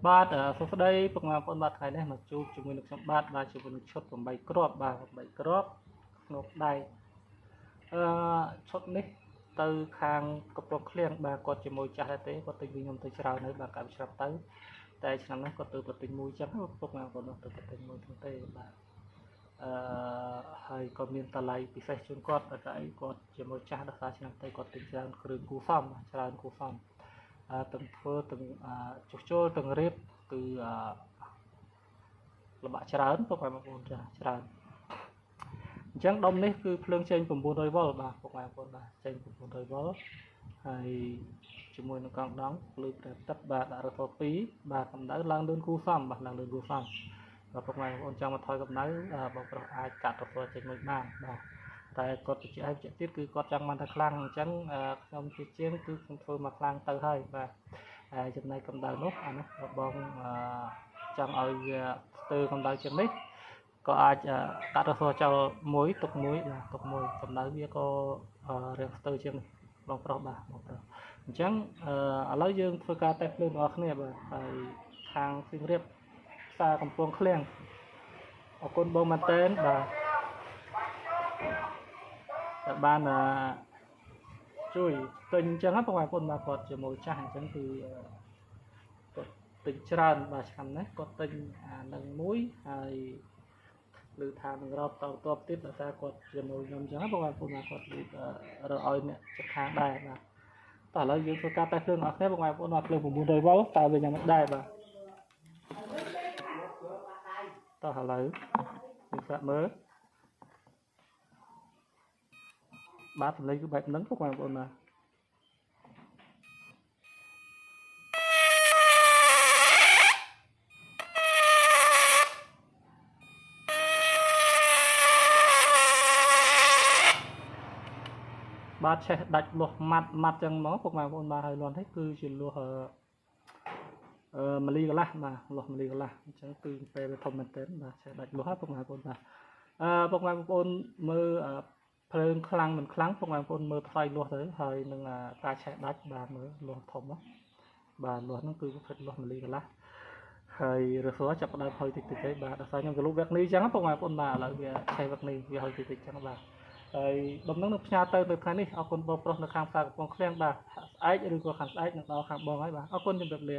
បាទសួស្តីពុកម៉ែបងប្អូនបាទថ្ងៃនេះមកជួបជាមួយនឹងខ្ញុំបាទបាទជាមួយនឹងឈុត8គ្រាប់បាទ8គ្រាប់ក្នុងដៃអឺឈុតនេះទៅខាងកំពង់ឃ្លៀងបាទគាត់ជាមួយចាស់ដែរទេគាត់ទិញពីខ្ញុំទៅច្រើនហើយបាទកាលពីឆ្នាំទៅតែឆ្នាំនេះគាត់ទៅប្រទិញមួយចឹងពុកម៉ែបងប្អូនទៅប្រទិញមួយទេបាទអឺហើយក៏មានតម្លៃពិសេសជូនគាត់តែអីគាត់ជាមួយចាស់ដល់សារឆ្នាំទៅគាត់ទិញច្រើនគ្រឿងគូសំច្រើនគូសំទាំងធ្វើទាំងជួសជុលទាំងរៀបគឺលំបាកច្រើនពុកម៉ែបងប្អូនចាស់ច្រើនអញ្ចឹងដុំនេះគឺភ្លើងចេញ900វ៉ុលបាទពុកម៉ែបងប្អូនបាទចេញ900វ៉ុលហើយជាមួយនឹងកង់ដង់ភ្លើងប្រេទឹកបាទដាក់រថ2បាទកម្ដៅឡើងលឿនគូសំបាទឡើងលឿនគូសំបាទពុកម៉ែបងប្អូនចង់មកថយកម្ដៅបងប្រុសអាចកាត់រថចេញមួយបានបាទតែគាត់បញ្ជាក់ឲ្យបញ្ជាក់ទៀតគឺគាត់ចង់បានតែខ្លាំងអញ្ចឹងខ្ញុំជាជាងគឺខ្ញុំធ្វើមកខ្លាំងទៅហើយបាទហើយចំណែកកម្ដៅនោះអានោះបងចង់ឲ្យវាស្ទើរកម្ដៅជាងនេះក៏អាចកាត់រសចោលមួយទុកមួយបាទទុកមួយកម្ដៅវាក៏រាងស្ទើរជាងនេះបងប្រុសបាទបងប្រុសអញ្ចឹងឥឡូវយើងធ្វើការតេស្តភ្លើងរបស់គ្នាបាទហើយខាងសៀមរាបផ្សារកំពង់ឃ្លៀងអរគុណបងមែនតើបាទតែបានជួយទិញអញ្ចឹងបងប្អូនបាទគាត់ជាមួយចាស់អញ្ចឹងគឺគាត់ទិញច្រើនបាទឆ្នាំនេះគាត់ទិញអានឹងមួយហើយឬថានឹងរកតតបទៀតដោយសារគាត់ជាមួយខ្ញុំអញ្ចឹងបងប្អូនបាទគាត់រកឲ្យអ្នកជិតខាងដែរបាទតោះឥឡូវយើងធ្វើការតេស្តភ្លើងអស់គ្នាបងប្អូនបាទភ្លើង900វ៉ុលតើវាយ៉ាងម៉េចដែរបាទតោះឥឡូវយើងសាកមើលបាទសម្លេងគឺបែបហ្នឹងបងប្អូនបាទបាទឆេះដាច់លាស់ម៉ាត់ម៉ាត់ចឹងមកពុកម៉ែបងប្អូនបាទហើយលាន់នេះគឺជាលាស់អឺមលីកន្លះបាទលាស់មលីកន្លះអញ្ចឹងគឺពេលវាធំមែនទែនបាទឆេះដាច់លាស់ពុកម៉ែបងប្អូនបាទអឺពុកម៉ែបងប្អូនមើលភ្លើងខ្លាំងមិនខ្លាំងពុកម៉ែបងប្អូនមើលថ្លៃលាស់ទៅហើយនឹងការឆេះដាច់បាទមើលលាស់ធំបាទលាស់ហ្នឹងគឺប្រភេទលាស់មលីកន្លះហើយរសចាប់ផ្ដើមហុយតិចតិចទេបាទដល់សារខ្ញុំទៅលុបវគ្គនេះអញ្ចឹងពុកម៉ែបងប្អូនបាទឥឡូវវាឆេះវគ្គនេះវាហុយតិចតិចអញ្ចឹងបាទហើយដំណឹងនឹងផ្ញើទៅនៅថ្ងៃនេះអរគុណបងប្រុសនៅខាងផ្សារកំពង់ឃ្លៀងបាទស្អែកឬក៏ខាងស្អែកនឹងដល់ខាងបងហើយបាទអរគុណជម្រាបលា